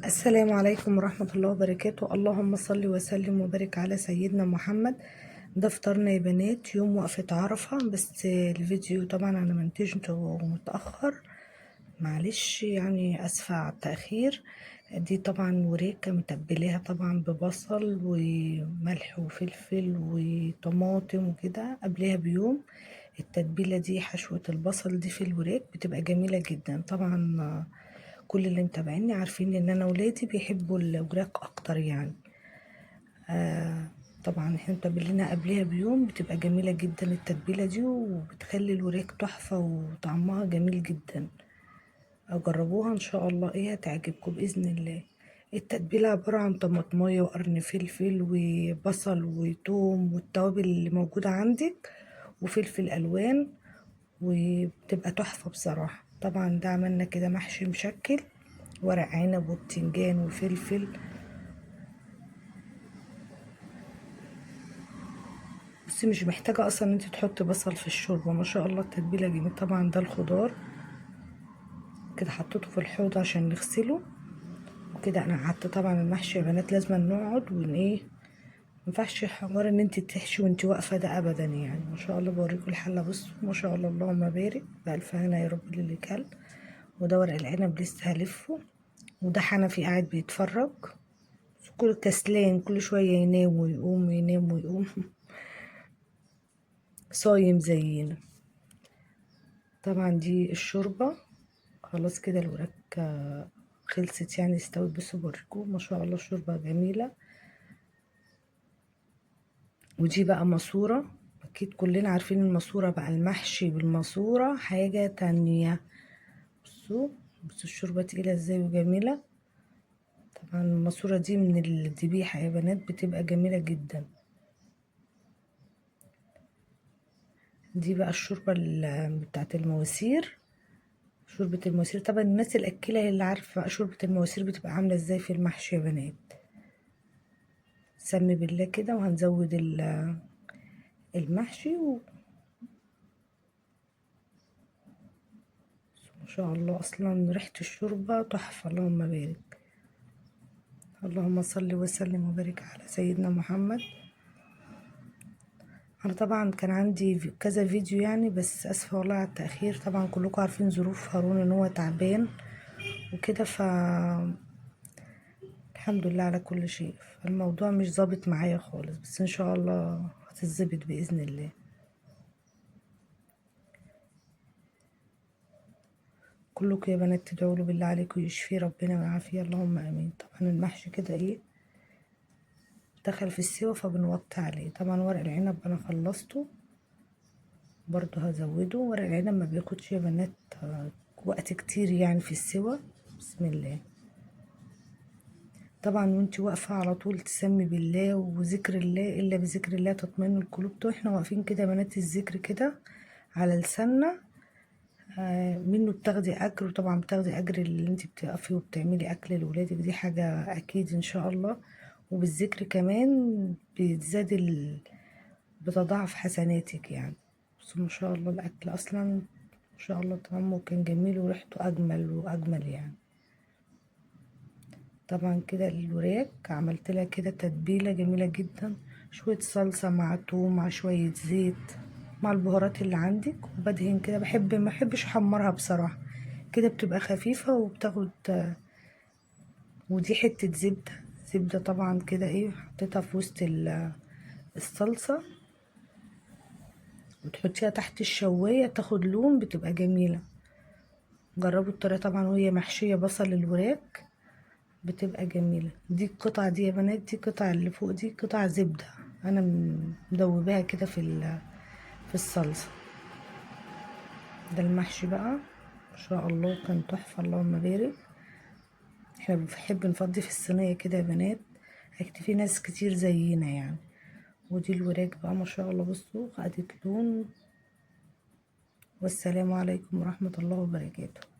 السلام عليكم ورحمة الله وبركاته. اللهم صل وسلم وبارك على سيدنا محمد. ده فطارنا يا بنات يوم وقفة عرفة، بس الفيديو طبعا انا منتجته متأخر، معلش يعني اسفة على التأخير. دي طبعا وريكة متبلاها طبعا ببصل وملح وفلفل وطماطم وكده قبلها بيوم. التتبيلة دي حشوة البصل دي في الوراك بتبقى جميلة جدا. طبعا كل اللي متابعيني عارفين ان انا ولادي بيحبوا الوراك اكتر يعني. طبعا احنا متبلينها قبلها بيوم، بتبقى جميلة جدا التتبيلة دي، وبتخلي الوراك تحفة وطعمها جميل جدا. جربوها ان شاء الله، ايه هتعجبكم باذن الله. التتبيلة عبارة عن طماطمية وقرن فلفل وبصل وتوم والتوابل اللي موجودة عندك وفلفل الوان، وبتبقى تحفة بصراحة. طبعا ده عملنا كده محشي مشكل، ورق عنب وبتنجان وفلفل. بس مش محتاجة اصلا انت تحطي بصل في الشوربة، ما شاء الله التتبيلة جميلة. طبعا ده الخضار كده حطيته في الحوض عشان نغسله وكده. انا قعدت طبعا المحشي يا بنات لازم نقعد ون ايه، مينفعش حوار ان انت تحشي وانت واقفة ده ابدا يعني. ما شاء الله بوريكم الحلة، بصوا ما شاء الله اللهم بارك، بألف هنا يا رب للي كل. وده ورق العنب لسه هلفه، وده حنفي قاعد بيتفرج، كل كسلان كل شوية ينام ويقوم ينام ويقوم صايم زينا. طبعا دي الشوربة خلاص كده الوراك خلصت يعني، استوت. بصوا بوريكم ما شاء الله الشوربة جميلة. ودي بقى ماسوره، اكيد كلنا عارفين الماسورة بقى، المحشي بالماسوره حاجة تانية. بصوا بصوا الشوربة تقيلة ازاي وجميلة. طبعا الماسورة دي من الذبيحة يا بنات، بتبقى جميلة جدا. دي بقى الشوربة بتاعت المواسير، شوربة المواسير. طبعا الناس الاكلة هي اللي عارفه بقى شوربة المواسير بتبقى عامله ازاي في المحشي يا بنات. سمي بالله كده، وهنزود المحشي ما شاء الله اصلا ريحه الشوربة تحفة، اللهم بارك. اللهم صل وسلم وبارك على سيدنا محمد. انا طبعا كان عندي كذا فيديو يعني، بس اسفه والله على التاخير. طبعا كلكم عارفين ظروف هارون ان هو تعبان وكده، ف الحمد لله على كل شيء. فالموضوع مش ظابط معايا خالص، بس ان شاء الله هتتظبط باذن الله. كلكم يا بنات تدعوا له بالله عليكم يشفيه ربنا ويعافيه، اللهم امين. طبعا المحشي كده ايه دخل في السوا، فبنوطي عليه. طبعا ورق العنب انا خلصته برضو هزوده. ورق العنب ما بياخدش يا بنات وقت كتير يعني في السوا. بسم الله. طبعا وانت واقفة على طول تسمي بالله وذكر الله، الا بذكر الله تطمئن القلوب. احنا واقفين كده يا بنات الذكر كده على لساننا، منه بتاخدي اجر، وطبعا بتاخدي اجر اللي انت بتقفي وبتعملي اكل لولادك، دي حاجة اكيد ان شاء الله. وبالذكر كمان بتزاد بتضاعف حسناتك يعني. بس ما شاء الله الاكل اصلا ما شاء الله طعمه كان جميل وريحته اجمل واجمل يعني. طبعا كده الوراك عملت لها كده تتبيله جميلة جدا، شوية صلصه مع توم مع شوية زيت مع البهارات اللي عندك، وبدهن كده. ما بحبش احمرها بصراحة، كده بتبقى خفيفة وبتاخد. ودي حتة زبدة، زبدة طبعا كده ايه حطيتها في وسط الصلصه، وتحطيها تحت الشوايه تاخد لون، بتبقى جميلة. جربوا الطريقة طبعا وهي محشيه بصل الوراك بتبقى جميلة. دي القطعة دي يا بنات، دي قطعه اللي فوق دي قطعه زبدة انا مدوباها كده في الصلصه. ده المحشي بقى ما شاء الله كان تحفة، اللهم بارك. احنا بنحب نفضي في الصينية كده يا بنات، اكيد في ناس كتير زينا يعني. ودي الوراك بقى ما شاء الله بصوا خدت لون. والسلام عليكم ورحمة الله وبركاته.